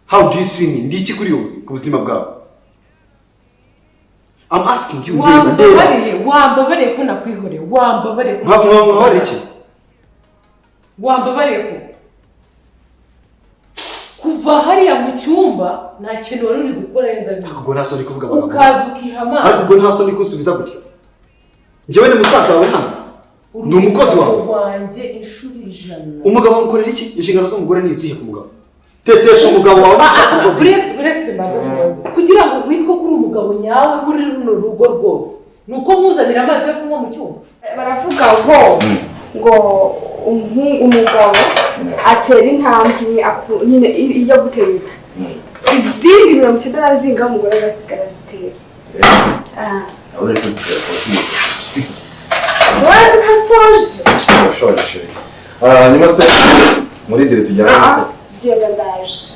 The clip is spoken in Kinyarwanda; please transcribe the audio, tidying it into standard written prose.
How do you see me? Ndi iki kuri wowe, ku buzima bwawe? I'm asking you. Ndeba, ndeba. Wambabariye, wambabariye ko nakwihoreye, wambabariye ko Nkakwihorera iki? Wambabariye ko kuva hariya mu cyumba nta kintu wari uri gukora, yenda Ariko ubwo nta soni kuvuga amagambo? Ukaza ukiha Ariko amazi. ubwo nta soni kunsubiza gutya? Njyewe ni musaza wawe hano, ndi umukozi wawe. Wanjye inshuro 100. Umugabo amukorera iki? Inshingano z'umugore ni izihe ku mugabo? Tetesha umugabo wawe nushaka urugo bwiza. Uretse mbanza kubaza, kugira ngo witwe ko uri umugabo nyawe muri runo rugo rwose, ni uko nkuzanira amazi yo kunywa mu cyuma? Baravuga ngo umugabo atera intambwe imwe nyine iyo gutereta, izindi 90 na zingahe umugore agasigara azitera. Ah. Uri kuzitera kuba. Wazi ntasoje. Urashoje, chérie. Hanyuma se muri dire tujyana? Ah, genda, ndaje.